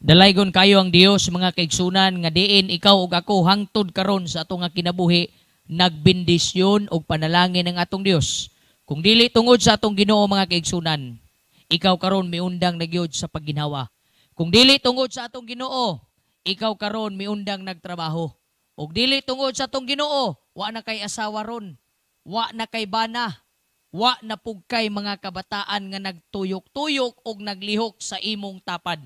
Dalaygon kayo ang Dios, mga kaigsunan, nga diin ikaw ug ako hangtod karon sa atong nga kinabuhi nagbendisyon og panalangin ng atong Dios. Kung dili tungod sa atong Ginoo, mga kaigsunan, ikaw karon miundang na gyud sa pagginhawa. Kung dili tungod sa atong Ginoo, ikaw karon miundang nagtrabaho. Ug dili tungod sa atong Ginoo, wa na kay asawa ron, wa na kay bana, wa na pug kay mga kabataan nga nagtuyok-tuyok og naglihok sa imong tapad.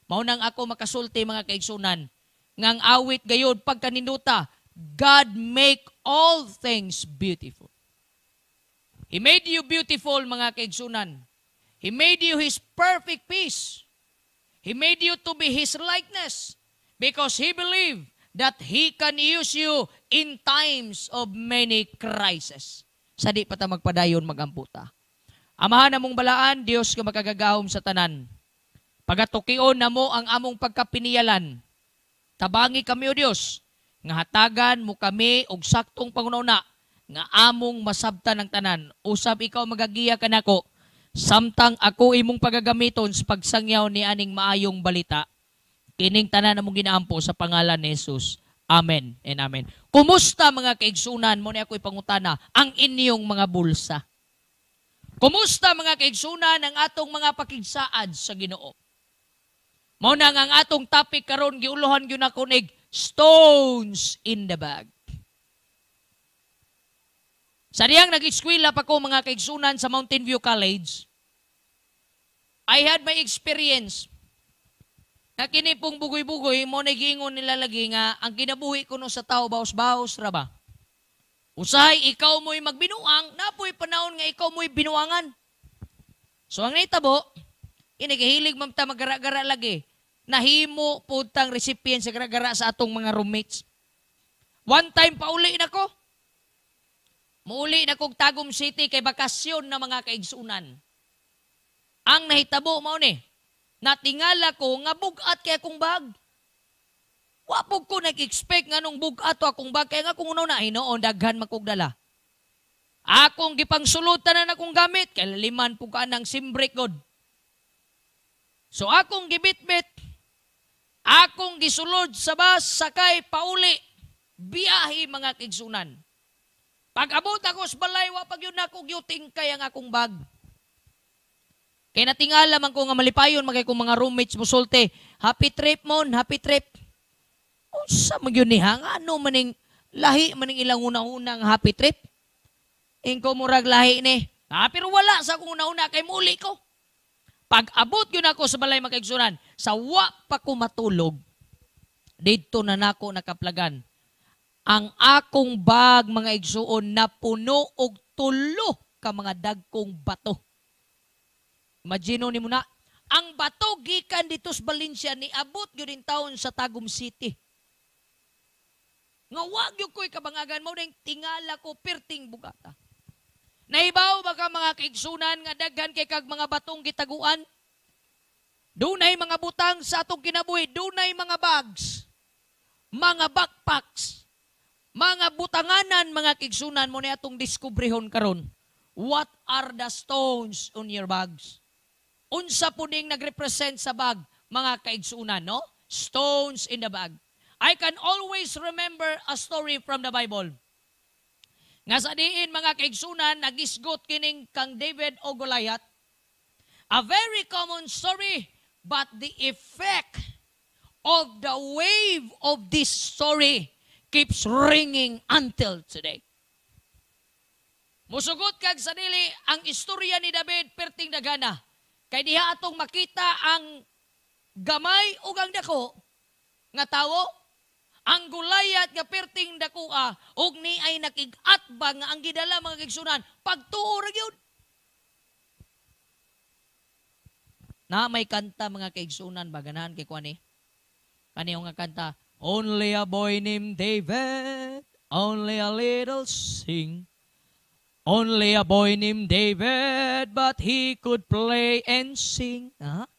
Mao nang ako makasulti, mga kaigsunan, ngang awit gayod pagkaninduta, God make all things beautiful. He made you beautiful, mga kaigsunan. He made you His perfect peace. He made you to be His likeness because He believed that He can use you in times of many crises. Sa di pa ta magpadayon, magampo ta. Amahan namong balaan, Dios nga makagagahom sa tanan. Pagatukion namo ang among pagkapiniyalan. Tabangi kami, O Dios, nga hatagan mo kami og saktong panguna nga among masabtan ang tanan. Usab ikaw magagiya kanako samtang ako imong pagagamiton sa pagsangyaw ni aning maayong balita. Kining tanan among ginaampo sa pangalan ni Jesus. Amen and amen. Kumusta, mga kaigsunan, mo ni ako ipangutana, ang inyong mga bulsa? Kumusta, mga kaigsunan, ang atong mga pakigsaad sa Ginoo? Mao na nga ang atong topic karon giuluhan gyud nako nig "Stones in the Bag." Sa diyang nag-eskwela pa ko, mga kaigsunan, sa Mountain View College, I had my experience na kini pong bugoy-bugoy mo na giingon nila lagi nga ang kinabuhi kuno sa tao baos-baos ra ba. Usahay ikaw mo'y magbinuang, napoy panahon nga ikaw mo'y binuangan. So ang nahitabo, kini kahilig man ta magara-gara lagi. Nahimo pud tang recipient sa gara-gara sa atong mga roommates. One time pauli na ko. Muuli na kog Tagum City kay bakasyon na, mga kaigsunan. Ang nahitabo mao ni, natingala ko nga bugat kay akong bag. Wa pud ko nag-expect nga nung bugat to akong bag kaya nga kung una na hinuon daghan man kog dala. Akong gipangsulod tanan akong gamit kay laliman pud ka ng simbrek god. So akong gibitbit, akong gisulod sa bus, sakay pauli, biyahe, mga kaigsunan. Pag abot ako sa balay, wa pag yun ako gitingkay ang akong bag. Kay natingala man ko nga malipayon man kay kong mga roommates musulti, "Happy trip mon, happy trip." Unsa man gyud niya nga ano maning lahi maning ilang una-una nga happy trip? Ingko murag lahi ni. Ah, pero wala sa akong una-una kay muli ko. Pag abot yun ako sa balay, mga kaigsunan, sa wa pa ko matulog, didto na nako nakaplagan. Ang akong bag, mga igsuon, napuno og tulo ka mga dagkong bato. Imagine ni mo na, ang bato gikan dito sa Valencia ni abot gyud in town sa Tagum City. Nga wa gyud ko'y kabangagan mo ning tingala ko perting bugata. Nahibaw ba ka, mga kaigsunan, nga daghan kay kag mga batong gitaguan? Dunay mga butang sa atong kinabuhi, dunay mga bags, mga backpacks, mga butanganan, mga kaigsunan mo ni atong diskubrihon karon. What are the stones on your bags? Unsa po ning nagrepresent sa bag, mga kaigsunan, no? Stones in the bag. I can always remember a story from the Bible. Nga sa diin, mga kaigsunan, nagisgot kining kang David o Goliath. A very common story, but the effect of the wave of this story keeps ringing until today. Musugot kag sa dili, ang istorya ni David perting dagana. Kay diha atong makita ang gamay ug ang dako nga tawo, ang Goliath nga perting dakoa ug ni ay nakig-atbang nga ang gidala, mga kaigsunan, pagtuo ra gyud. Na may kanta, mga kaigsunan ba, ganahan kay kuan ni? Kani nga kanta, "Only a boy named David, only a little sing. Only a boy named David, but he could play and sing." Ah?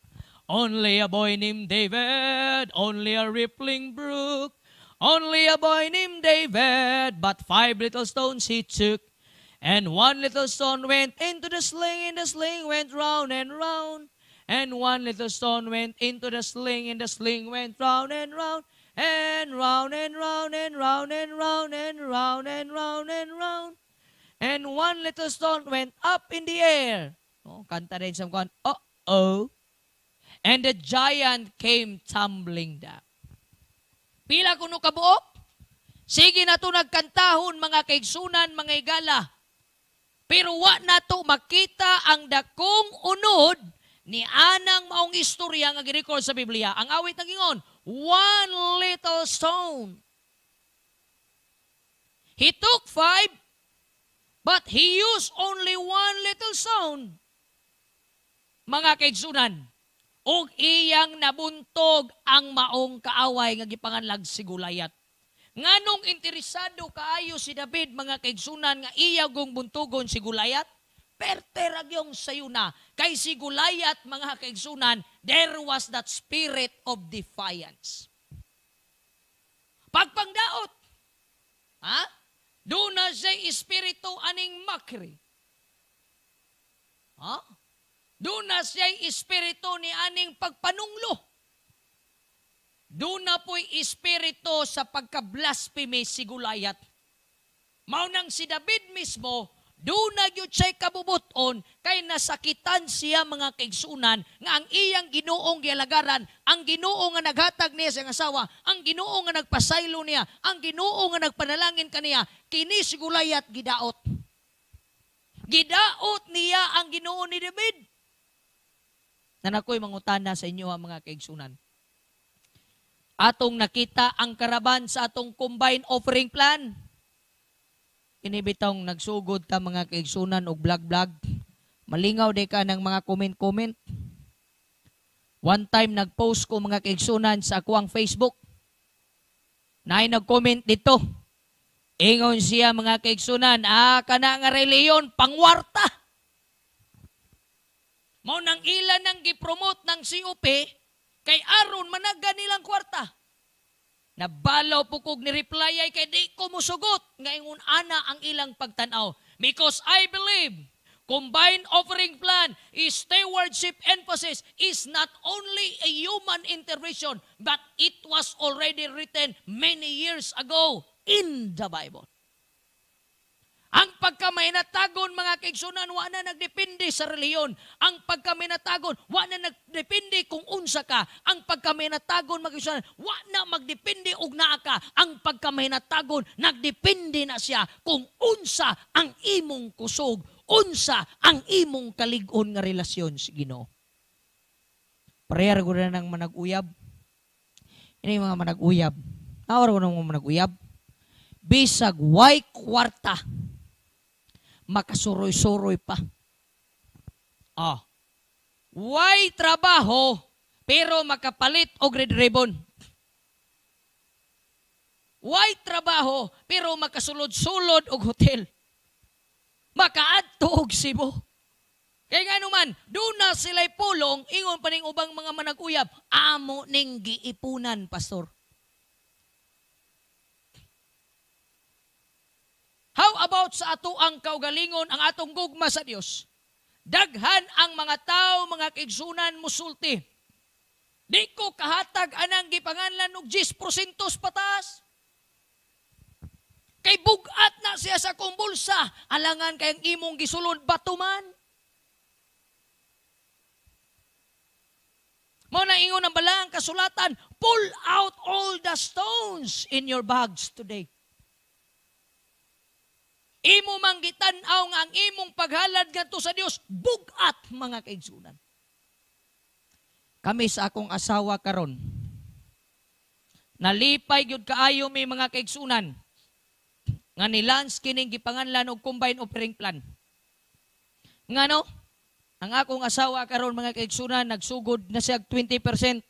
"Only a boy named David, only a rippling brook. Only a boy named David, but five little stones he took. And one little stone went into the sling, and the sling went round and round. And one little stone went into the sling, and the sling went round and round, and round and round and round and round and round and round and round. And one little stone went up in the air. Oh, kanta rin sa kuan. Oh. And the giant came tumbling down. Pila kuno kabuok? Sige na to nagkantahon, mga kaigsunan, mga igala. Pero wa na to makita ang dakong unod ni anang maong istorya nga girecord sa Biblia. Ang awit ng ingon, "One little stone." He took five, but he used only one little stone. Mga kaigsunan, ug iyang nabuntog ang maong kaaway nga gipanganlag si Goliath. Nganong interesado kaayo si David, mga kaigsunan, nga iya gong buntugon si Goliath? Perte ra gyung sayo na. Kay si Goliath, mga kaigsunan, there was that spirit of defiance. Pagpangdaot, ha? Doon na siya espiritu aning mockery. Ha? Doon na siya espiritu ni aning pagpanunglo. Doon na po'y espiritu sa pagka-blasphemy si Goliath. Mao nang si David mismo, doon na gyud siya'y kabubuton kay nasakitan siya, mga kaigsunan, nga ang iyang Ginoong gialagaran, ang Ginoo nga naghatag niya sa iyang asawa, ang Ginoo nga nagpasaylo niya, ang Ginoo nga nagpanalangin kaniya, kini si Goliath gidaot. Gidaot niya ang Ginoo ni David. Na ako'y mangutana sa inyo, ang mga kaigsunan. Atong nakita ang karaban sa atong combined offering plan. Kini bitong nagsugod ka, mga kaigsunan, og vlog-vlog. Malingaw di ka ng mga comment-comment. One time nag-post ko, mga kaigsunan, sa akuang Facebook. Naay nag-comment dito. Ingon siya, mga kaigsunan, "Ah, kana nga reliyon, pangwarta." Mao nang ilan nang gipromote ng COP kay aron managa nilang kwarta. Nabalaw po kog ni reply ay kay di ko musugot nga ingon ana ang ilang pagtan-aw. Because I believe combined offering plan is stewardship emphasis is not only a human intervention, but it was already written many years ago in the Bible. Ang pagkamahinatagon, mga kaigsunan, wa na nagdepende sa reliyon. Ang pagkamahinatagon, wa na nagdepende kung unsa ka. Ang pagkamahinatagon, mga kaigsunan, wa na magdepende og naa ka. Ang pagkamahinatagon, nagdepende na siya kung unsa ang imong kusog, unsa ang imong kalig-on nga relasyon sa Ginoo. Prayer ko na ng manag-uyab. Ini mga manag-uyab. Nawar ko ng mga manag-uyab. Bisag way kwarta, makasuroy-suroy pa. Oh. Way trabaho, pero makapalit og red ribbon. Way trabaho, pero makasulod-sulod og hotel. Makaadto og Cebu. Kay nga naman, doon na sila'y pulong, ingon pa ning ubang mga manag-uyab, "Amo ning giipunan, Pastor." How about sa ato ang kaugalingon, ang atong gugma sa Dios? Daghan ang mga tao, mga kaigsunan, musulti, "Di ko kahatag anang gipanganlan og 10% pataas. Kay bugat na siya sa akong bulsa." Alangan kay ang imong gisulod bato man. Mao na ingon ang balaang kasulatan, pull out all the stones in your bags today. Imo mang gitan-aw nga ang imong paghalad ngadto sa Dios bugat, mga kaigsunan. Kami sa akong asawa karon, nalipay gyud kaayo mi, mga kaigsunan, nga ni-launch kining gipanganlan og combined offering plan. Ngano? Ang akong asawa karon, mga kaigsunan, nagsugod na siya 20%.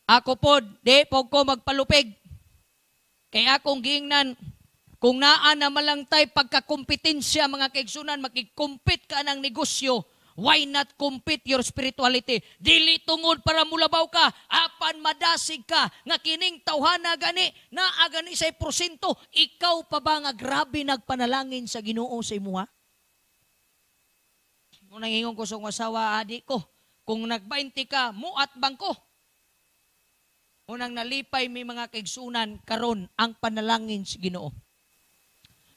Ako pod, di pod ko magpalupig. Kay akong giingnan, kung naa na malangtay pagkakompetensya, mga kaigsunan, makikompete ka ng negosyo, why not compete your spirituality? Dili tungod para mulabaw ka, apan madasig ka, nga kining tawhana gani, naa gani say porsyento, ikaw pa ba nga grabe nagpanalangin sa Ginoo sa imuha? Mao nang ingon ko sa akong asawa, adi ko. Kung nag-20 ka, muat bangko. Unang nalipay mi, mga kaigsunan, karon ang panalangin sa Ginoo.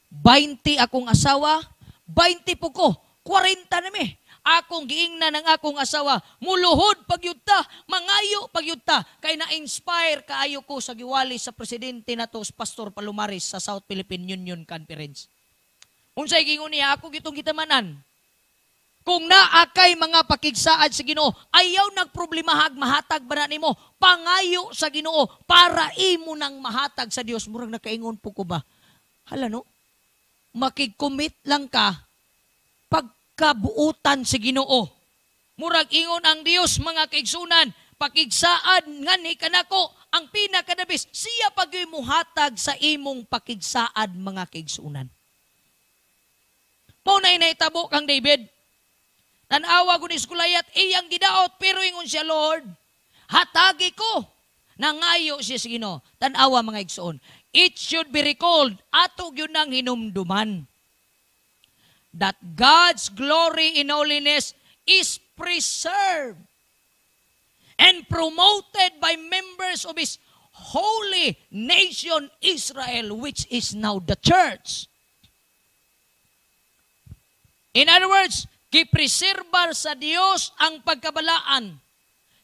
20 akong asawa, 20 po ko, 40 na mi. Akong giingnan ng akong asawa, muluhod pagyud ta, mangayo pagyud ta, kay na-inspire kaayo ko sa giwali sa presidente nato, Pastor Palomares, sa South Philippine Union Conference. Unsay giingon niya, ako gitong gitamanan. Kung naa kay mga pakigsaad sa Ginoo, ayaw nagproblemahag mahatag ba na nimo, pangayo sa Ginoo para imo nang mahatag sa Dios. Murag nakaingon po ko ba? Hala no? Makig-commit lang ka pagkabuutan sa Ginoo. Murag ingon ang Dios, mga kaigsunan, pakigsaad nganhi kanako ang pinakadabis, siya pagyoy muhatag sa imong pakigsaad, mga kaigsunan. Mao na nahitabo kang David. Tanawa ko ni Goliath, iyang gidaot, pero ingon siya, "Lord, hatagi ko." Nangayo siya sa Ginoo. Tanawa, mga igsoon. It should be recalled, ato gyud nang hinumduman, that God's glory in holiness is preserved and promoted by members of His holy nation Israel, which is now the church. In other words, gipreserbar sa Dios ang pagkabalaan.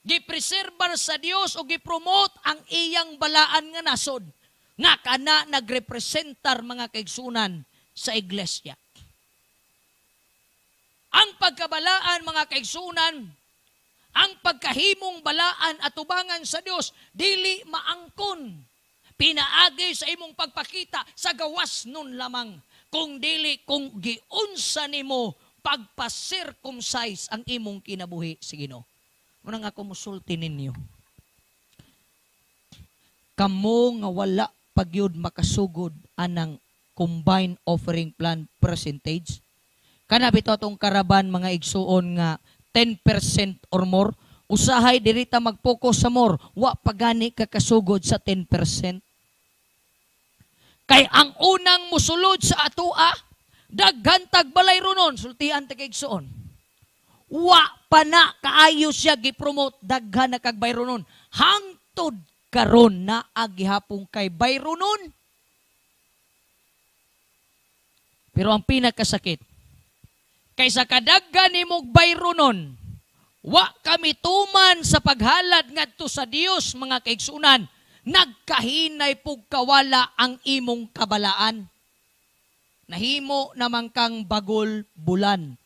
Gipreserbar sa Dios o gipromote ang iyang balaan nga nasod nga kana nagrepresentar, mga kaigsunan, sa iglesia. Ang pagkabalaan, mga kaigsunan, ang pagkahimong balaan atubangan sa Dios dili maangkon pinaagi sa imong pagpakita sa gawas nun lamang, kung dili kung giunsa nimo pagpa-circumcise ang imong kinabuhi sa Ginoo. Muna nga ako musulti ninyo. Kamo nga wala pagyud makasugod anang combined offering plan percentage. Kana bitaw atong karaban, mga igsuon, nga 10% or more, usahay diri ta mag-focus sa more, wa pa gani ka kasugod sa 10%. Kay ang unang musulod sa atoa, daghan tag balay ronon, sultian ta kay igsuon. Wa pa na kaayo siya gipromote, daghan na kag bayronon. Hangtod karon na gihapon kay bayronon. Pero ang pinakasakit, kaysa kadaghan nimog bayronon, wa kami tuman sa paghalad ngadto sa Dios, mga kaigsunan, nagkahinay pug kawala ang imong kabalaan. Nahimo naman kang bagol bulan.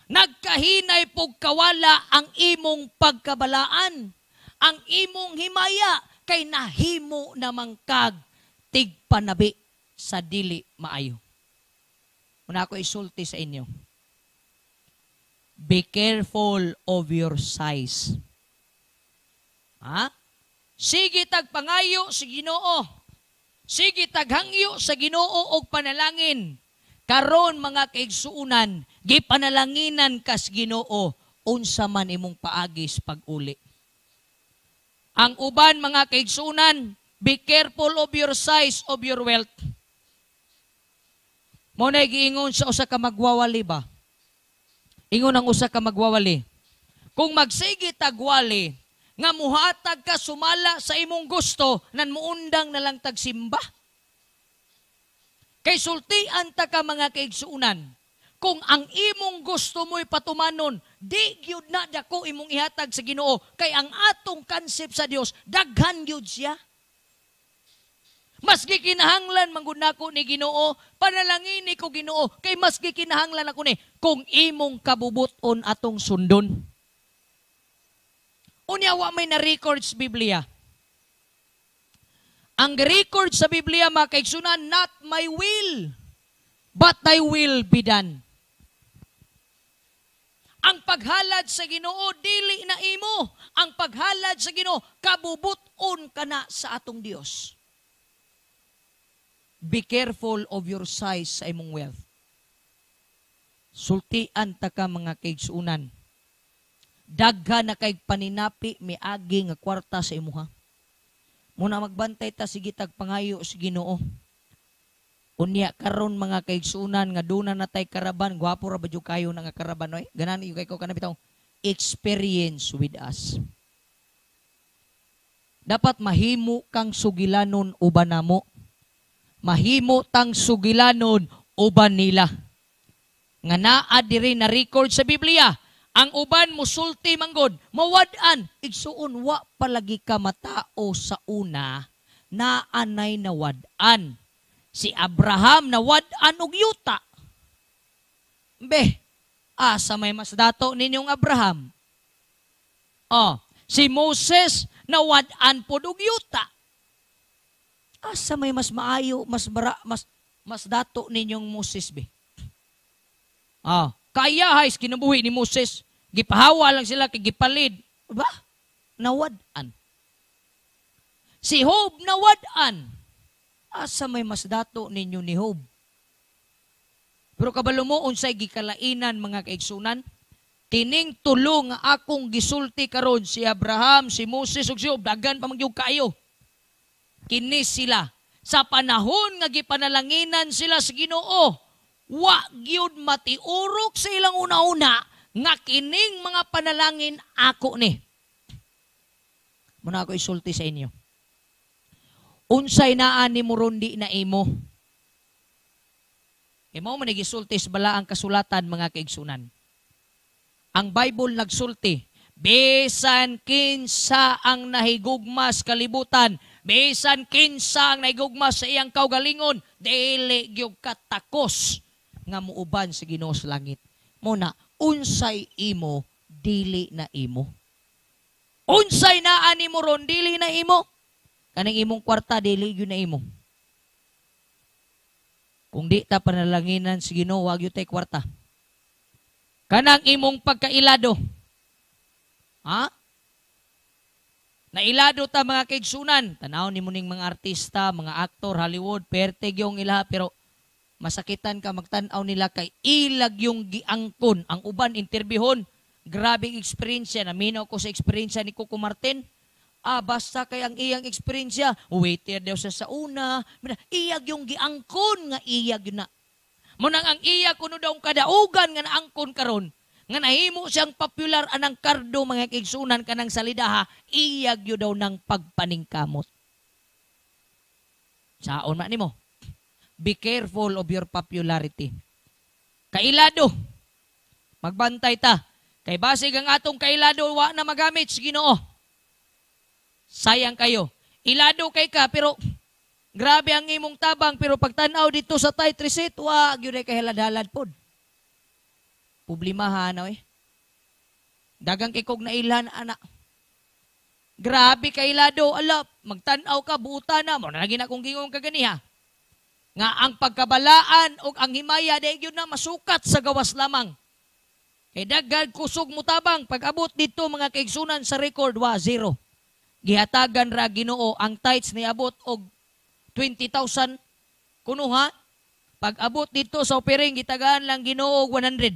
Nagkahinay pug kawala ang imong pagkabalaan. Ang imong himaya kay nahimo namang kag tigpanabi sa dili maayo. Muna ako isulti sa inyo. Be careful of your size. Ha? Sige tagpangayo sa Ginoo. Sige taghangyo sa Ginoo og panalangin. Karon, mga kaigsuunan, gipanalanginan kas Ginoo unsa man imong paagis pag-uli. Ang uban, mga kaigsuunan, be careful of your size of your wealth. Mo na giingon sa usa ka magwawali ba? Ingon ang usa ka magwawali. Kung magsige tagwali, nga muhatag ka sumala sa imong gusto, nan muundang na lang tagsimba. Kay sultian ta ka, mga kaigsuunan, kung ang imong gusto mo'y patumanon, di gyud na dako imong ihatag sa Ginoo, kay ang atong concept sa Dios, daghan gyud siya. Mas gikinahanglan man gud nako ni Ginoo, panalangini ko Ginoo, kay mas gikinahanglan ako ni kung imong kabubuton atong sundon. Unya wa may na-record sa Biblia. Ang record sa Biblia, mga kaigsunan, "Not my will, but thy will be done." Ang paghalad sa Ginoo dili na imo. Ang paghalad sa Ginoo kabubuton kana sa atong Dios. Be careful of your size sa imong wealth. Sultian ta ka, mga kaigsunan. Daghan na kay paninapi miagi nga kwarta sa imuha. Muna magbantay ta, sige tag pangayo sa Ginoo. Unya karon, mga kaigsunan, nga duna na tay karaban, gwapo ra ba jud kayo na nga karaban oy? Ganan yung kay ko kana bitaw experience with us. Dapat mahimo kang sugilanon uban namo. Mahimo tang sugilanon uban nila. Nga naa diri na record sa Biblia, ang uban musulti manggod, mawad-an, igsuon, wa palagi ka matao sa una, naanay nawad-an. Si Abraham nawad-an og yuta. Be, asa may mas dato ninyong Abraham? Oh, si Moses nawad-an pod og yuta. Asa may mas maayo, mas bara, mas mas dato ninyong Moses be? Ah, kaya hay kinabuhi ni Moses, gipahawa lang sila kay gipalid. Ba? Nawad-an. Si Job nawad-an. Asa may mas dato ninyo ni Job? Pero kabalo mo unsay gikalainan, mga kaigsunan? Tining tulo nga akong gisulti karon, si Abraham, si Moses ug si Job, daghan pa man gyud kaayo. Kini sila sa panahon nga gipanalanginan sila sa Ginoo, wa gyud matiurok sa ilang una-una nga kining mga panalangin ako ni. Muna ako isulti sa inyo. Unsay naa ni ron di na imo? Kay mao man gisulti sa balaang kasulatan, mga kaigsunan. Ang Bible nagsulti, bisan kinsa ang nahigugma sa kalibutan, bisan kinsa ang nahigugma sa iyang kaugalingon, dili gyud katakos nga muuban sa Ginoo sa langit. Muna, unsay imo, dili na imo. Unsay naa nimo ron, dili na imo. Kaning imong kwarta, dili gyud na imo. Kung di ta panalanginan sa Ginoo, wag gyud tay kwarta. Kanang imong pagkailado. Ha? Nailado ta, mga kaigsunan. Tanaw ni ning mga artista, mga aktor, Hollywood, perte yung ilaha, pero masakitan ka magtan-aw nila kay ilag yung giangkon. Ang uban, interviewon, grabe experience. Naminaw ko sa experience ni Coco Martin. Ah, basta kay ang iyang experience, waiter daw siya sa una, iyag yung giangkon nga iyag yun na. Munang ang iya kuno daw kadaugan nga naangkon karon, nga nahimo siyang popular anang kardo, mga kaigsunan, kanang salidaha, iyag yun daw ng pagpaningkamot. Saon man nimo? Be careful of your popularity. Kailado. Magbantay ta. Kay basig ang atong kailado wa na magamit sa Ginoo. Sayang kayo. Ilado kay ka pero grabe ang imong tabang, pero pagtan-aw dito sa tithe receipt, wa gyud ay kahalad-halad pod. Problemahan na eh. Dagang kay kog nailhan ana. Grabe kay ilado, ala, magtan-aw ka buta na mo na lagi na kong gingon kaganiha. Nga ang pagkabalaan o ang himaya di gyud na masukat sa gawas lamang. Kay daghan kusog mo tabang, pag abot dito, mga kaigsunan, sa record, wa zero. Gihatagan ra Ginoo ang tithes ni abot og 20,000 kuno ha. Pag abot dito sa offering, gitagaan lang Ginoo og 100.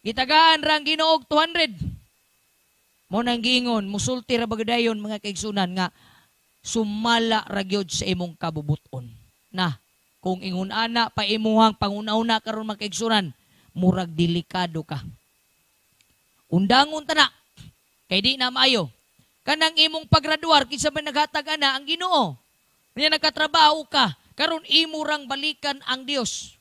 Gitagaan ra ang Ginoo og 200. Mo nang giingon, musulti ra bagadayon, mga kaigsunan, nga sumala ra gyud sa imong kabubuton. Na, kung ingon ana pa imuhang panguna-una karon, mga kaigsunan, murag delikado ka. Undangon ta na, kay di na maayo. Kanang imong paggraduar, kinsa man naghatag ana? Ang Ginoo. Nya nagkatrabaho ka, karon imo rang balikan ang Dios.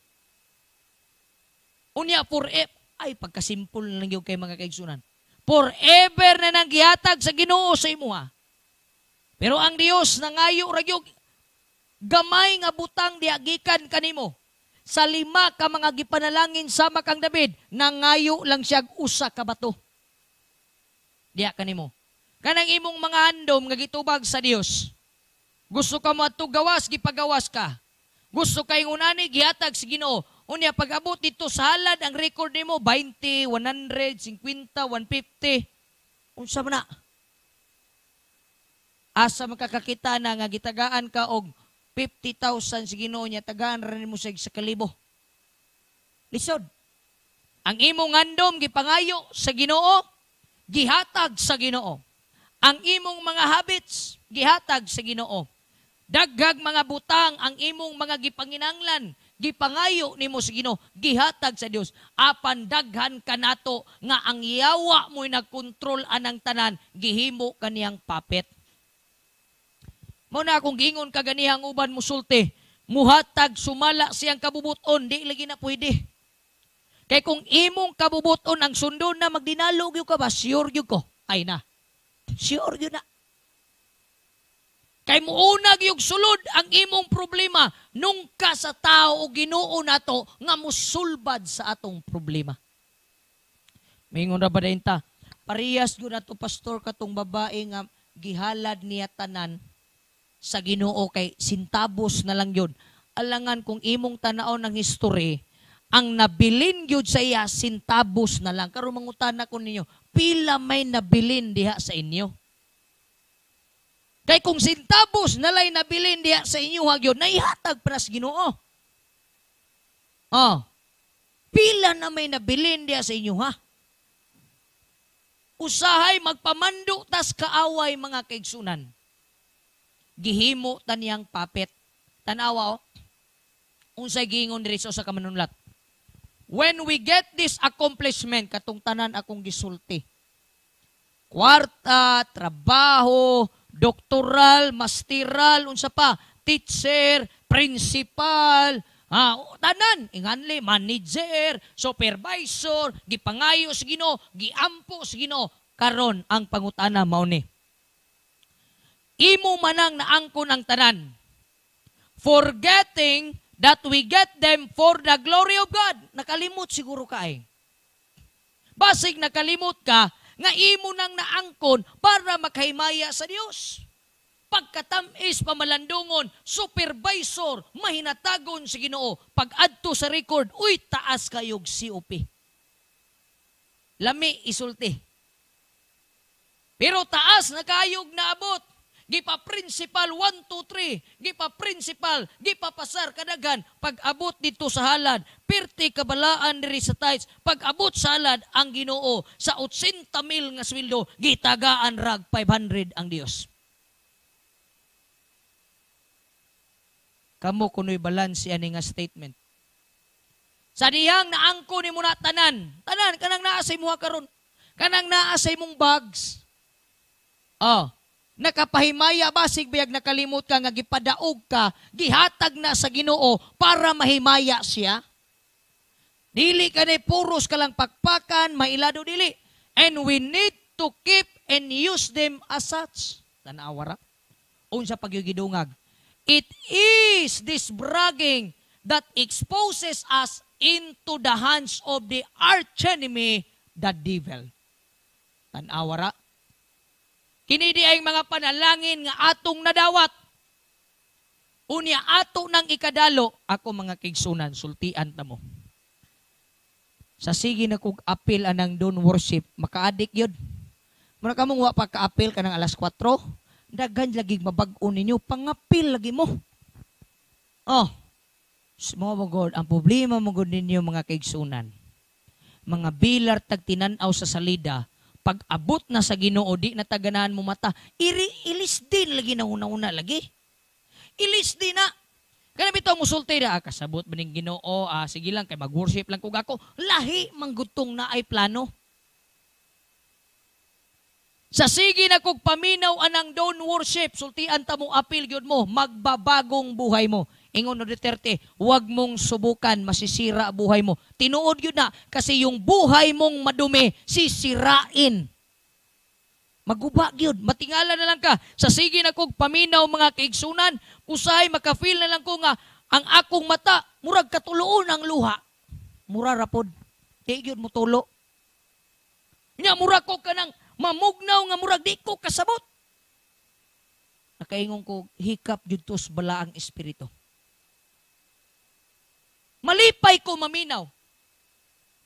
Unya forever, ay pagkasimpol lang yung kay mga kaigsunan. Forever na nang gihatag sa Ginoo sa imuha. Pero ang Dios nangayo ra gyud gamay nga butang diagikan kanimo. Sa lima ka mga gipanalangin sama kang David, nangayo lang siya usa ka bato. Diya kanimo. Kanang imong mga handom nga gitubag sa Dios. Gusto ka mo adto gawas, gipagawas ka. Gusto kay ngunani, gihatag sa Ginoo. Unya pag abot dito sa halad, ang record nimo 20, 100, 50, 150. Unsa man na? Asa makakakita na nga gitagaan ka og 50,000 sa Ginoo niya, tagaan ra nimo sa kalibo? Lisod. Ang imong handom gipangayo sa Ginoo, gihatag sa Ginoo. Ang imong mga habits gihatag sa Ginoo. Daghag mga butang ang imong mga gipanginanglan, gipangayo nimo sa Ginoo, gihatag sa Dios. Apan daghan kanato nga ang yawa mo'y nagkontrol anang tanan, gihimo kaniyang puppet. Mao na akong giingon kaganihang uban musulti, muhatag sumala siyang kabubuton, di lagi na pwede. Kay kung imong kabubuton ang sundon na, magdinalo gyud ka ba? Sure gyud ko. Ay na. Sure gyud na. Kay muuna gyud sulod ang imong problema nungka sa tao o Ginoo nato nga musulbad sa atong problema. Mingon ra ba ta? Parehas gyud nato, pastor, katong babae nga gihalad niya tanan sa Ginoo kay sintabos na lang yun. Alangan kung imong tanaw ng history, ang nabilin gyud sa iya sintabos na lang. Karon mangutana ko ninyo, pila may nabilin diha sa inyo? Kay kung sintabos nalay nabilin diha sa inyo gyud, naihatag para sa Ginoo. Oh. Pila na may nabilin diha sa inyo, ha? Usahay magpamando tas kaaway, mga kaigsunan. Gihimo ta niyang puppet. Tanawa oh. Unsay giingon diri sa kamanulat? When we get this accomplishment, katong tanan akong gisulti. Kwarta, trabaho, doktoral, masteral, unsa pa, teacher, principal, tanan, inganli, manager, supervisor, gipangayo sa Ginoo, giampo sa Ginoo. Karon ang pangutana mao ni. Imo manang naangkon ang tanan. Forgetting that we get them for the glory of God. Nakalimot siguro ka ay. Basig nakalimot ka nga imo nang naangkon para makahimaya sa Dios. Pagkatamis pamalandungon, supervisor, mahinatagon sa Ginoo. Pag adto sa record, uy, taas kayog COP. Lami isulti. Pero taas na kayog naabot. Gipa principal 1, 2, 3, gipa principal, gipa pasar kadaghan. Pag abot dito sa halad, pirti kabalaan diri sa tithes. Pag abot sa halad, ang Ginoo sa 80 mil nga sweldo, gitagaan rag 500 ang Dios. Kamo kuno'y balanse ani nga statement. Sa dihang naangko ni muna tanan, tanan kanang naa sa imuha karon, kanang naa sa imong bags. Oh, nakapahimaya basig biyag nakalimot ka nga gipadaog ka, gihatag na sa Ginoo para mahimaya siya. Dili ka ni puros ka lang pakpakan, mailado dili. And we need to keep and use them as such. Tanawa ra. Unsa pagyugidungag? It is this bragging that exposes us into the hands of the archenemy, the devil. Tanawa ra. Kini di ay mga panalangin nga atong nadawat. Unya ato nang ikadalo, ako mga kigsunan, sultian ta mo. Sa sige na kog apil anang don worship, makaadik yun. Muna kamong wa pa kaapil ka ng alas 4, daghan lagi mabag-o ninyo, pangapil lagi mo. Oh, mo God, ang problema mo God ninyo mga kaigsunan, mga bilar tag tinan-aw sa salida, pag abot na sa Ginoo, di na taganahan mo mata, iri, ilis din lagi na una-una lagi. Ilis din na. Kaya bitaw musulti na, kasabot ba ning Ginoo, sige lang, kay mag-worship lang kog ako. Lahi, manggutong na ay plano. Sa sige na kog paminaw anang don't worship, sultian ta mo apil gyud mo, magbabagong buhay mo. Ingon no Duterte, huwag mong subukan, masisira buhay mo. Tinuod yun na, kasi yung buhay mong madumi, sisirain. Maguba yun, matingala na lang ka. Sa sige na kog paminaw mga kaigsunan, usahay makafeel na lang ko nga, ang akong mata, murag katuloon ang luha. Mura rapod, di yun mo tulo. Nya murag ko kanang mamugnaw nga murag di ko kasabot. Nakaingon ko, hikap jud tos bala ang espiritu. Malipay ko maminaw.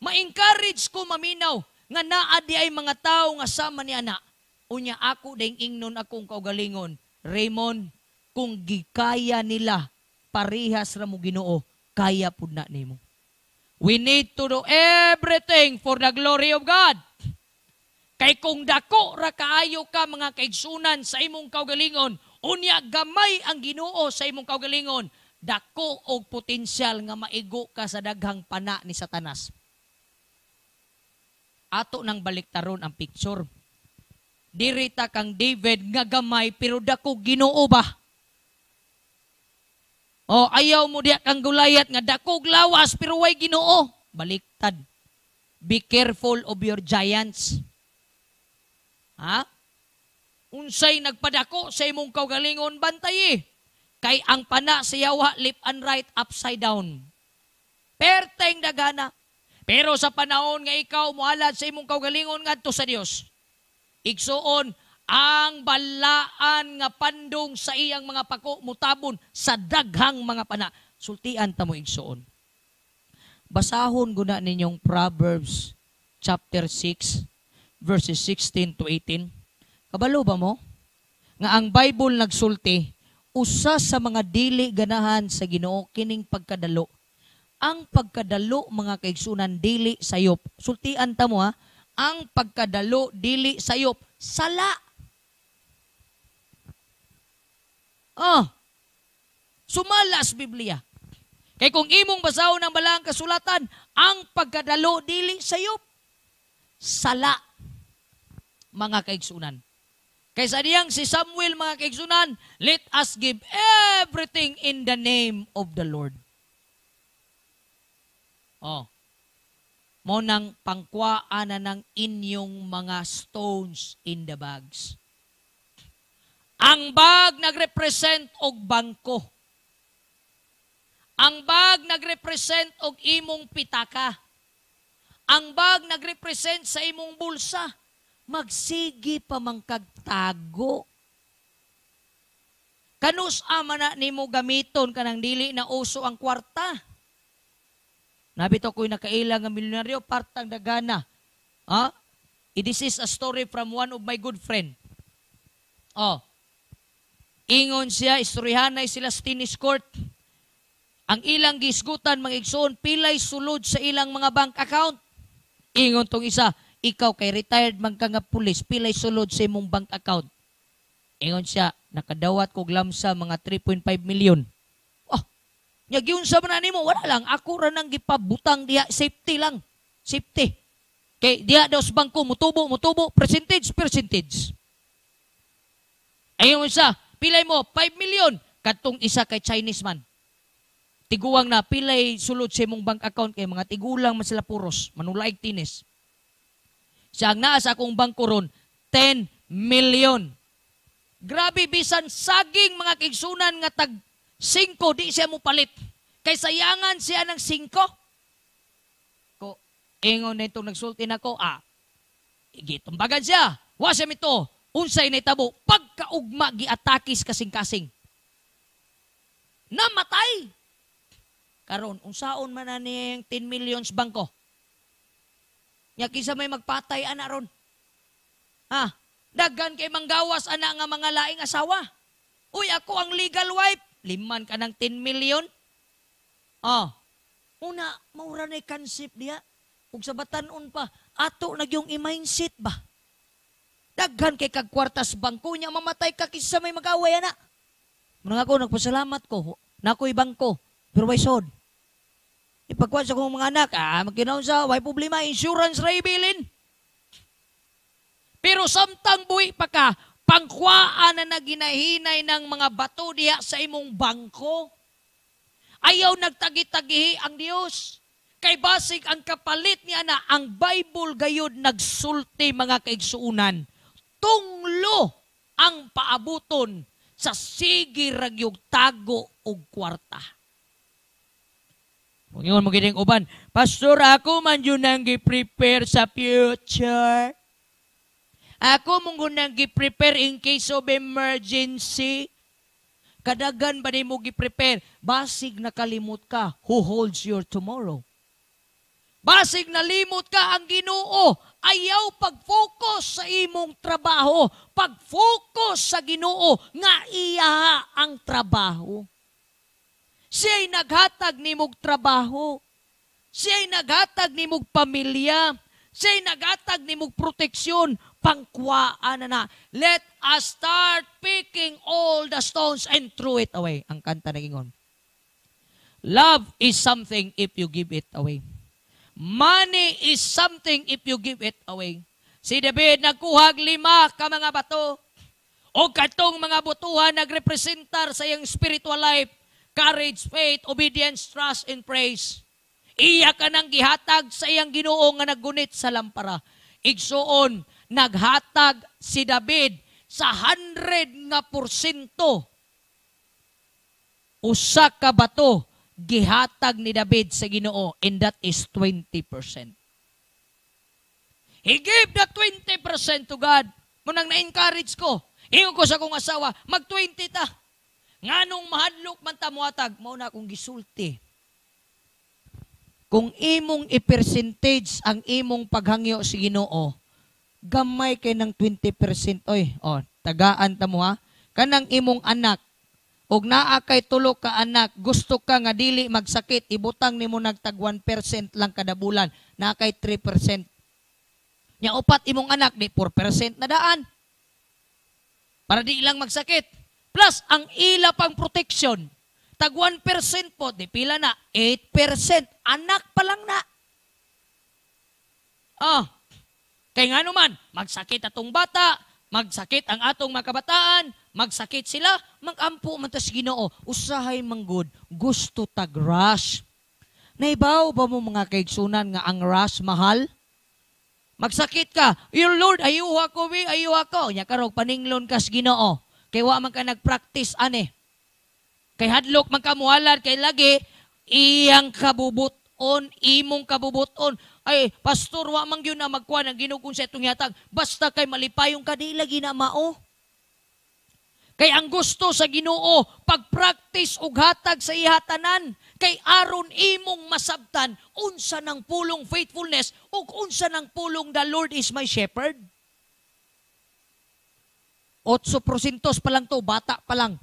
Ma-encourage ko maminaw nga naa di ay mga tao nga sama ni ana. Unya ako ding ingnon akong kaugalingon, Raymond, kung gikaya nila parehas ra mo Ginoo, kaya pud na nimo. We need to do everything for the glory of God. Kay kung dako ra kaayo ka mga kaigsunan sa imong kaugalingon, Unya gamay ang Ginoo sa imong kaugalingon, dako og potensyal nga maigo ka sa daghang pana ni Satanas. Ato nang baliktaron ang picture. Diri ta kang David nga gamay pero dako Ginoo ba? O ayaw mo diya kang Goliath nga dako lawas pero way Ginoo. Baliktad. Be careful of your giants. Ha? Unsay nagpadako sa imong kaugalingon, bantay. Kay ang pana sa yawa, left and right, upside down. Perteng dagana. Pero sa panahon nga ikaw muhalad sa imong kaugalingon ngadto sa Dios, igsuon, ang balaan nga pandong sa iyang mga pako mutabon sa daghang mga pana. Sultian ta mo, igsuon. Basahon guna ninyong Proverbs chapter 6 verses 16 to 18. Kabalo ba mo nga ang Bible nagsulti, usa sa mga dili ganahan sa Ginoo kining pagkadalo? Ang pagkadalo, mga kaigsunan, dili sayop. Sultian ta mo ha, ang pagkadalo dili sayop, sala. Oh, sumalas Biblia. Kay kung imong basahon ang balaang kasulatan, ang pagkadalo dili sayop, sala, mga kaigsunan. Kaysa diyang si Samuel, mga kaigsunan, let us give everything in the name of the Lord. Oh. Mo nang pangkuaan na ng inyong mga stones in the bags. Ang bag nagrepresent og bangko. Ang bag nagrepresent og imong pitaka. Ang bag nagrepresent sa imong bulsa. Magsige pa man kagtago. Kanus ama na nimo gamiton kanang dili na uso ang kwarta. Nabito ko'y nakaila nga milyonaryo, partang dagana. Ha? This is a story from one of my good friend. Oh. Ingon siya, istoryahanay sila sa tennis court. Ang ilang gisgutan, mga igsoon, pilay sulod sa ilang mga bank account. Ingon tong isa, ikaw kay retired man ka nga pulis, pilay sulod sa imong bank account. Ingon siya, nakadawat kog lamsa mga 3.5 million. Oh, nya giunsa man nimo, wala lang, ako ra nang gipabutang diha, safety lang. Safety. Kay diha daw sa bangko, mutubo, mutubo, percentage, percentage. Ayon siya, pilay mo, 5 million. Katong isa kay Chinese man. Tiguang na, pilay sulod sa imong bank account kay mga tigulang man sila puros, manulaig tinis. Siya ang naa sa akong bangko ron, 10 million. Grabe, bisan saging mga kaigsunan nga tag 5, di siya mo palit. Kay sayangan siya ng 5. Ko, ingon na itong nagsulti na ko, gitumbagan siya. Wa siya mito, unsay naitabo, pagkaugma giatakis kasing-kasing. Namatay. Karon, unsaon man na ning 10 millions bangko? Nya kinsa may magpatay ana ron? Ha? Daghan kay manggawas ana nga mga laing asawa. Uy, ako ang legal wife. Liman ka ng 10 million. Oh. Una, maura na concept diya. Ug sa batan-on pa, ato na yung i-mindset ba? Daghan kay kag kwartas bangko niya, mamatay ka kinsa may mag-away ana. Muna ako, nagpasalamat ko. Nakoy bangko. Pero way sod. Ipagkuhan sa kong mga anak, magkinaon sa, way problema, insurance ra ibilin. Pero samtang buhi pa ka, pangkuhaan na naginahinay ng mga bato diha sa imong bangko. Ayaw nagtagi-tagihi ang Dios. Kay basig ang kapalit niya na ang Bible gayud nagsulti, mga kaigsuunan. Tunglo ang paabuton sa sige ragyog tago og kwarta. Kung ingon mo gining uban, "Pastor, ako man yun ang gi-prepare sa future. Ako mong nang gi-prepare in case of emergency." Kadagan ba nimo gi-prepare? Basig nakalimot ka who holds your tomorrow. Basig nalimot ka ang Ginoo. Ayaw pag-focus sa imong trabaho. Pag-focus sa Ginoo nga iya ang trabaho. Siya'y naghatag nimog trabaho. Siya'y naghatag nimog pamilya. Siya'y naghatag nimog proteksyon. Pangkuhaan na na. Let us start picking all the stones and throw it away. Ang kanta nagingon. Love is something if you give it away. Money is something if you give it away. Si David nagkuhag lima ka mga bato. O katong mga butuhan nagrepresentar sa iyang spiritual life: courage, faith, obedience, trust, and praise. Iya ka nang gihatag sa iyang Ginoo nga naggunit sa lampara. Igsuon, naghatag si David sa 100 nga porsyento. Usa ka bato gihatag ni David sa Ginoo, and that is 20%. He gave the 20% to God. Munang na-encourage ko. Ingon ko sa akong asawa, mag-20 ta. Nganong mahadlok man ta muhatag, mao na akong gisulti. Kung imong i-percentage ang imong paghangyo sa Ginoo, gamay kay ng 20%, oy. Oh, tagaan ta mo ha. Kanang imong anak, og naa kay tulo ka anak, gusto ka nga dili magsakit, ibutang nimo nagtag 1% lang kada bulan, naa kay 3%. Nya upat imong anak, di 4% na daan. Para di lang magsakit. Plus, ang ila pang protection, tag 1% po, di pila na? 8%. Anak pa lang na. Ah, kay nga naman, magsakit atong bata, magsakit ang atong mga kabataan, magsakit sila, magampo man tas Ginoo. Usahay manggod, gusto tag rush. Naibaw ba mo, mga kaigsunan, nga ang rush mahal? Magsakit ka, "Your Lord, ayuha ko, wi, ayuha ko." Nya karog paninglon kas Ginoo. Kay wa man ka nag-practice ane. Kay hadlok man ka muhalad kay lagi iyang kabubuton, imong kabubuton. "Ay, pastor, wa man gyud na magkuha ng Ginoo kung sa itong yatag." Basta kay malipayong ka, di lagi na mao. Kay ang gusto sa Ginoo, pag-practice og hatag sa ihatanan, kay aron imong masabtan unsa ng pulong faithfulness ug unsa ng pulong "The Lord is my shepherd." 8% pa lang to, bata pa lang.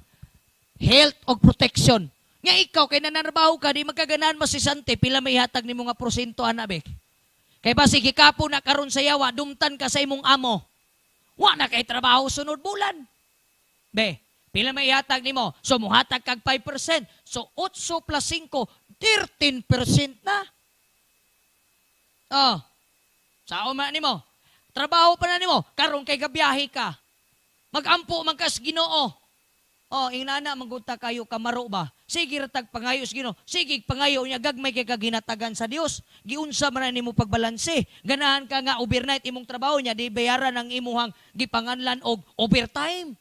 Health og protection. Nga ikaw, kay nanarbaho ka, di magkaganahan masisante, pila may hatag nimo nga porsyento ana be? Kay basi gikapo na karon sa yawa, dumtan ka sa imong amo. Wa na kay trabaho sunod bulan. Be, pila may hatag nimo? So muhatag kag 5%. So 8 plus 5, 13% na. Oh. Sao man nimo? Trabaho pa na nimo, karon kay gabiyahe ka. Magampo man kas Ginoo. Oh, ingana manggunta kayo kamaro ba? Sige ra tag pangayo sa Ginoo. Sige pangayo niya, gagmay kay kaginatagan sa Dios. Giunsa man na nimo pagbalanse? Ganahan ka nga overnight imong trabaho niya, di bayaran ang imuhang gipanganlan og overtime.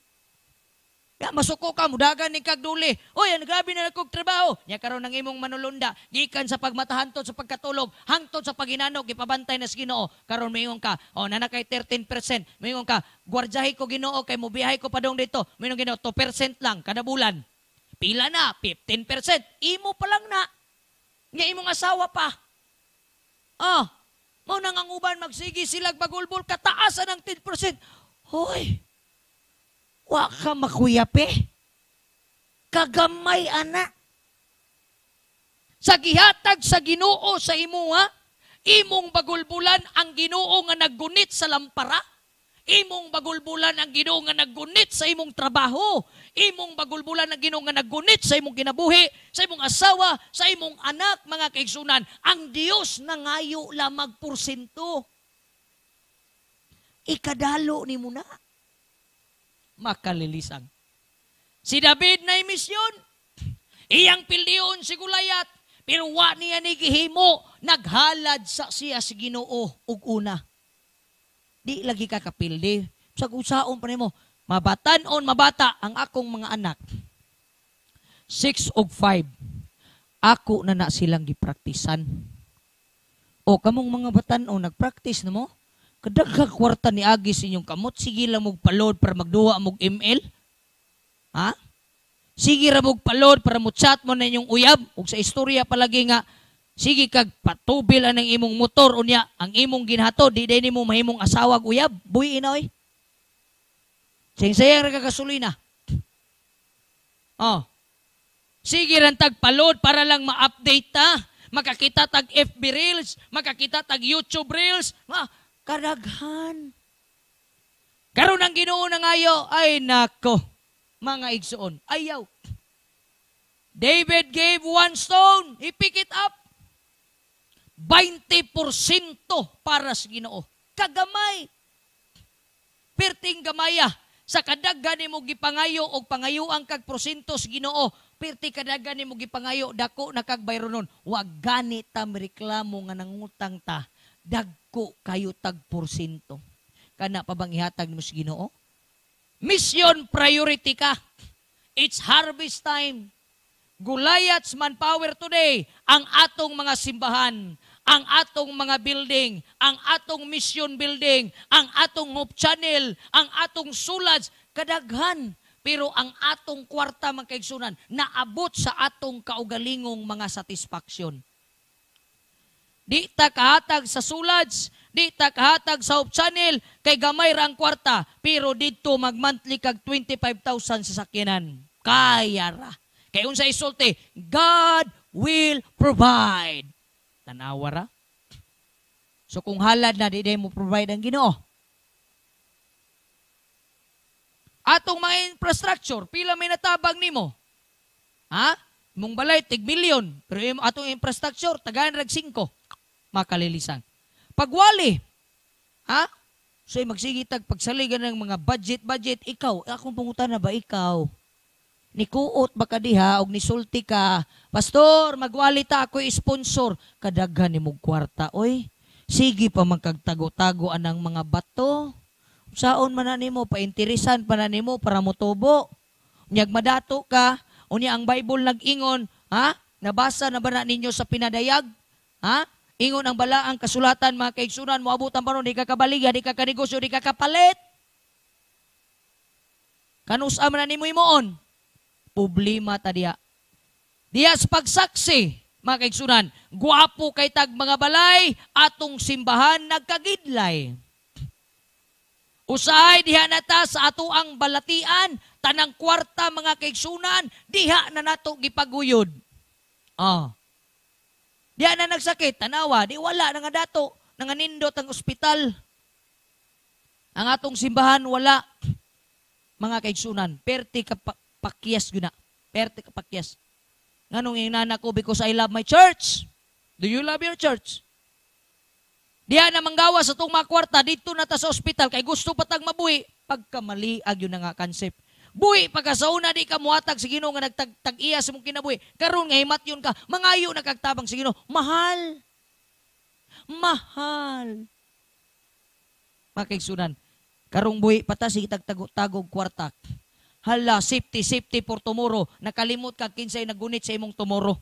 Ya, masuko ka, mudagan ni kag duli. "Oy, ang grabe na kog trabaho." Nya karon ang imong manulunda, gikan sa pagmata hantod sa pagkatulog, hangtod sa paginanok, gipabantay na sa Ginoo. Karon moingon ka, oh, nana kay 13%. Moingon ka, "Gwardyahi ko, Ginoo, kay mobiyahe ko padong dito." Moingon Ginoo, 2% lang kada bulan. Pila na? 15%. Imo pa lang na. Nya imong asawa pa. Oh, mao nang ang uban magsige sila bagulbol kataasan ng 10%. Hoy, wa ka makuyape. Kagamay ana. Sa gihatag sa Ginoo sa imuha, imong bagulbulan ang Ginoo nga naggunit sa lampara. Imong bagulbulan ang Ginoo nga naggunit sa imong trabaho. Imong bagulbulan ang Ginoo nga naggunit sa imong kinabuhi, sa imong asawa, sa imong anak, mga kaigsunan. Ang Dios nangayo lamag porsyento. Ikadalo nimo na. Makalilisang. Si David na misyon. Iyang pildion si Gulayat. Pero wa niya ni gihimo. Naghalad sa siya si Ginoo ug una. Di lagi ka kapildi. Sa usaon pa nimo, mabatan-on mabata ang akong mga anak. 6 og 5. Ako na na silang gipraktisan. O kamong mga batan-on, nagpractice na mo? Kadaghag kwarta ni agi sa inyong kamot, sige lang mog palod para magduwa mog ML. Ha? Sige ra mog palod para mo chat mo na inyong uyab. Ug sa istorya palagi nga sige kag patubil ang imong motor, unya ang imong ginhato di day nimo mahimong asawag uyab, buhi ina oy. Sing sayang ra ka gasolina. Oh. Sige ran tag palod para lang ma-update ta. Makakita tag FB Reels, makakita tag YouTube Reels. Ma, kadaghan. Karon ang Ginoo nangayo, ay nako, mga igsoon, ayaw. David gave one stone, he picked it up. 20% para sa Ginoo. Kagamay. Perting gamaya. Sa kadaghan nimo gipangayo og pangayuan kag porsyento sa Ginoo, perti kadaghan nimo gipangayo, dako na kag bayronon. Wa gani ta reklamo nga nangutang ta, dagko kayo tag porsyento. Kana pa bang ihatag nimo sa Ginoo? Mission priority ka. It's harvest time. Goliath's manpower today, ang atong mga simbahan, ang atong mga building, ang atong mission building, ang atong Hope Channel, ang atong sulads, kadaghan. Pero ang atong kwarta, mga kaigsunan, naabot sa atong kaugalingong mga satisfaction. Di ta kahatag sa sulads, di ta kahatag sa Hope Channel, kay gamay ra ang kwarta, pero didto mag-monthly kag 25,000 sa sakyanan. Kaya ra. Kay unsa isulti? God will provide. Tanawa ra. So kung halad na, di mo provide ang Ginoo. Atong mga infrastructure, pila may natabang nimo? Ha? Imong balay, tig milyon. Pero atong infrastructure, tagaan rag 5. Makalilisan. Pagwali, ha? So magsigitag pagsaligan ng mga budget-budget, ikaw, akong pangutan na ba ikaw? Nikuot ba ka diha og nisulti ka, "Pastor, magwali ta, ako'y sponsor." Kadaghan nimog kwarta, oy. Sige pa magkagtago-tago anang mga bato. Saon man na nimo, painteresan pa na nimo para motubo. Unyag madato ka, unya ang Bible nag-ingon, ha? Nabasa na ba na ninyo sa pinadayag? Ha? Ingon ang balaang kasulatan, mga kaigsunan, moabot ang panahon, di ka kabaliga, di ka kanegosyo, di ka kapalit. Kanusa man na nimo imoon? Problema ta diya. Diya sa pagsaksi, mga kaigsunan, guwapo kay tag mga balay, atong simbahan nagkagidlay. Usahay diha na ta sa ato ang balatian, tanang kwarta, mga kaigsunan, diha na nato gipaguyod. Diha na nagsakit, tanawa, di wala na nga dato, nanganindot ang ospital. Ang atong simbahan wala. Mga kaigsunan, perti ka pakyas gyud na. Perti ka pakyas. Nganong inana ko? Because I love my church. Do you love your church? Diha na manggawa sa itong mga kwarta, dito na ta sa ospital, kay gusto pa tag mabuhi. Pagkamali, agyo na nga concept. Buhi, pagka sa una di ka muhatag sa Ginoo nga nagtag-iya sa mong kinabuhi. Karon nga himatyon ka, mangayo na kagtabang sa Ginoo. Mahal. Mahal. Mga kaigsunan, karong buhi pa ta, sige tagtago-tagog kwarta. Hala, safety, safety for tomorrow. Nakalimot ka kinsay nagunit sa imong tomorrow.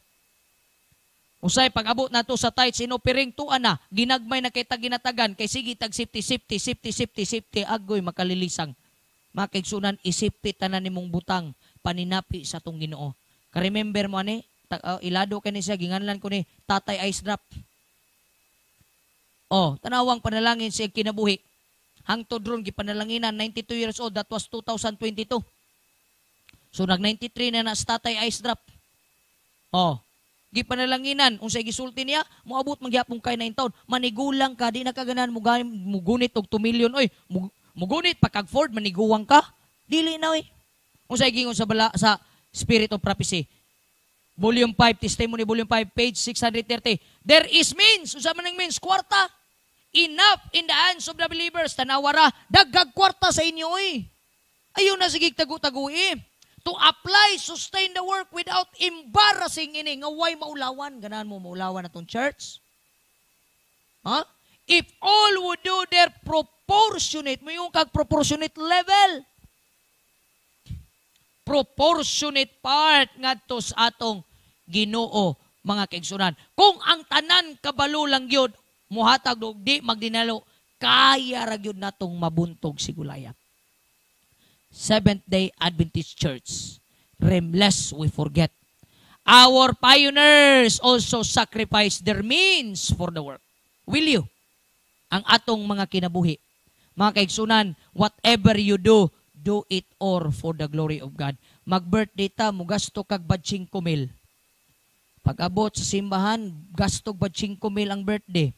Usay pag-abot nato sa tithes and offering, tuwa na, ginagmay na kay tag ginatagan, kay sige tag safety, safety, safety, safety, safety, agoy makalilisang. Mga kaigsunan, isipit tanan nimong butang paninapi sa atong Ginoo. Ka-remember mo ani, ilado kay ni siya, ginganlan ko ni Tatay Ice Drop. Oh, tanawang panalangin siya kinabuhi. Hangtod ron gipanalanginan, 92 years old, that was 2022. So nag 93 na na sa Tatay Ice Drop. Oh, gipanalanginan, unsay gisulti niya, moabot man gyapon kay 9 taon, manigulang ka, di na ka ganahan mugunit og 2 million, oy, mugunit pa kag Ford, maniguwang ka, dili na oy. Unsay gingon sa bala sa Spirit of Prophecy? Volume 5, Testimony Volume 5, page 630. There is means, unsa man ang means? Kwarta. Enough in the hands of the believers. Tanawara, daghag kwarta sa inyo oy. Ayaw na sige tagu-tagui. To apply, sustain the work without embarrassing ini. Nga way maulawan. Ganahan mo maulawan atong church? Ha? If all would do their proportionate, mo yung kag proportionate level. Proportionate part ngadto sa atong Ginoo, mga kaigsunan. Kung ang tanan kabalo lang gyud, muhatag og di magdinalo, kaya ra gyud natong mabuntog si Goliath. Seventh-day Adventist Church, lest we forget. Our pioneers also sacrificed their means for the work. Will you? Ang atong mga kinabuhi. Mga kaigsunan, whatever you do, do it all for the glory of God. Mag-birthday ta, mugasto kag 5 mil. Pag-abot sa simbahan, gasto 5 mil ang birthday.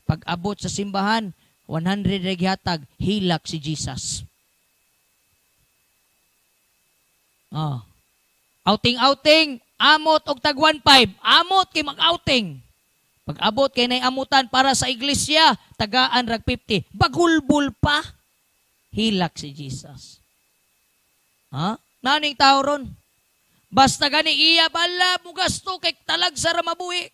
Pag-abot sa simbahan, 100 ra gihatag, hilak si Jesus. Oh. Outing-outing, amot og tag 1.5. Amot kay mag-outing. Pag abot kay nay amutan para sa iglesia, tagaan rag 50. Bagulbul pa. Hilak si Jesus. Ha? Naning tao ron. Basta gani iya bala mo gasto kay talag sa mabuhi.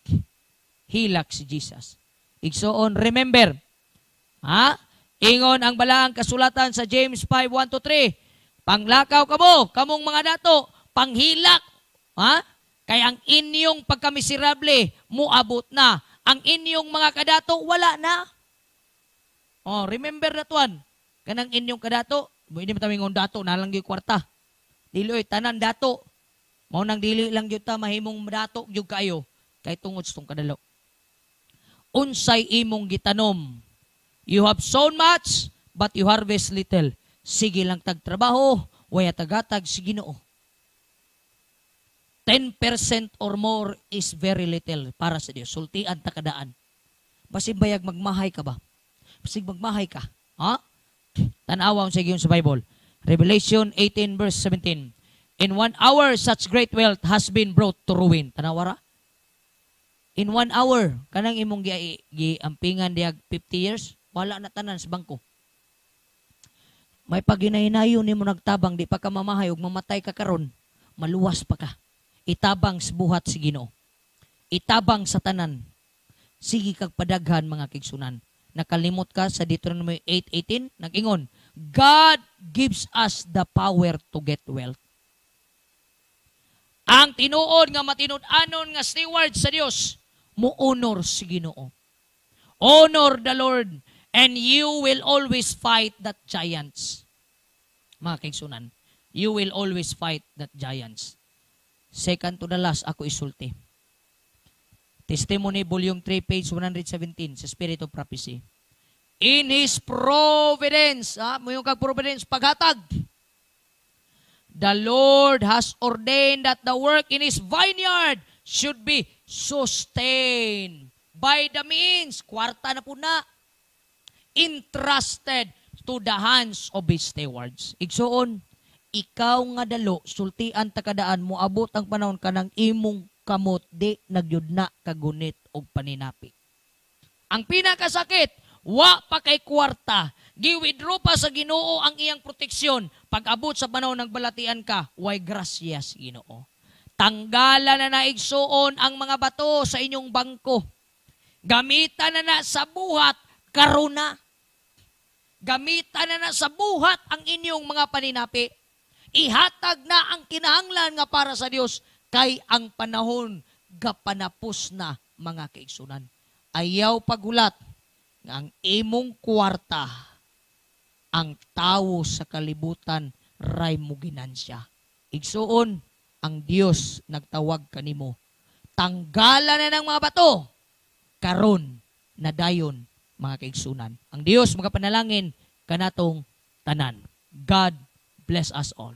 Hilak si Jesus. Igsoon, remember. Ha? Ingon ang balaang kasulatan sa James 5:1 to 3. Panglakaw kamo, kamong mga dato, panghilak. Ha? Kay ang inyong pagkamiserable, muabot na. Ang inyong mga kadato, wala na. Oh, remember that one. Kanang inyong kadato, hindi mo tamingon dato, nalang gyud kwarta. Dili oy, tanan dato. Mao nang dili lang gyud ta mahimong dato gyud kaayo kay tungod sa tong kadalo. Unsay imong gitanom? You have sown much, but you harvest little. Sige lang tag trabaho, waya tagatag si Ginoo. 10% or more is very little para sa Dios. Sultian ta kadaan. Basig bayag magmahay ka ba? Basig magmahay ka. Ha? Tanawa sa sa Bible. Revelation 18 verse 17. In 1 hour, such great wealth has been brought to ruin. Tanawara? In 1 hour, kanang imong giampingan diag 50 years, wala na tanan sa bangko. May paginahinayon nimo nagtabang, di pa ka mamahay ug mamatay ka karon, maluwas pa ka. Itabang sa buhat si Ginoo. Itabang sa tanan. Sige kag padaghan, mga kaigsunan. Nakalimot ka sa Deuteronomy 8:18, nag-ingon, God gives us the power to get wealth. Ang tinuod nga matinud-anon nga steward sa Dios, mo-honor si Ginoo. Honor the Lord and you will always fight that giants. Mga kaigsunan, you will always fight that giants. Second to the last, ako isulti. Testimony, Volume 3, page 117, sa Spirit of Prophecy. In His providence, ha, mo yung kag providence, paghatag. The Lord has ordained that the work in His vineyard should be sustained by the means, kwarta na po na, entrusted to the hands of His stewards. Igsuon, ikaw nga dalo, sultian ta kadaan, moabot ang panahon kanang imong kamot di nagyud na kagunit og paninapi. Ang pinakasakit, wa pa kay kwarta, gi-withdraw pa sa Ginoo ang iyang proteksyon. Pag abot sa panahon ng balatian ka, way grasya sa Ginoo. Tanggala na na, igsuon, ang mga bato sa inyong bangko. Gamitan na na sa buhat, karuna. Gamitan na na sa buhat ang inyong mga paninapi. Ihatag na ang kinahanglan nga para sa Dios kay ang panahon gapanapos na, mga kaigsunan. Ayaw pagulat nga ang imong kwarta, ang tawo sa kalibutan ray mo ginansya. Igsuon, ang Dios nagtawag kanimo. Tanggala na ng mga bato karon na dayon, mga kaigsunan. Ang Dios magapanalangin kanatong tanan. God bless us all.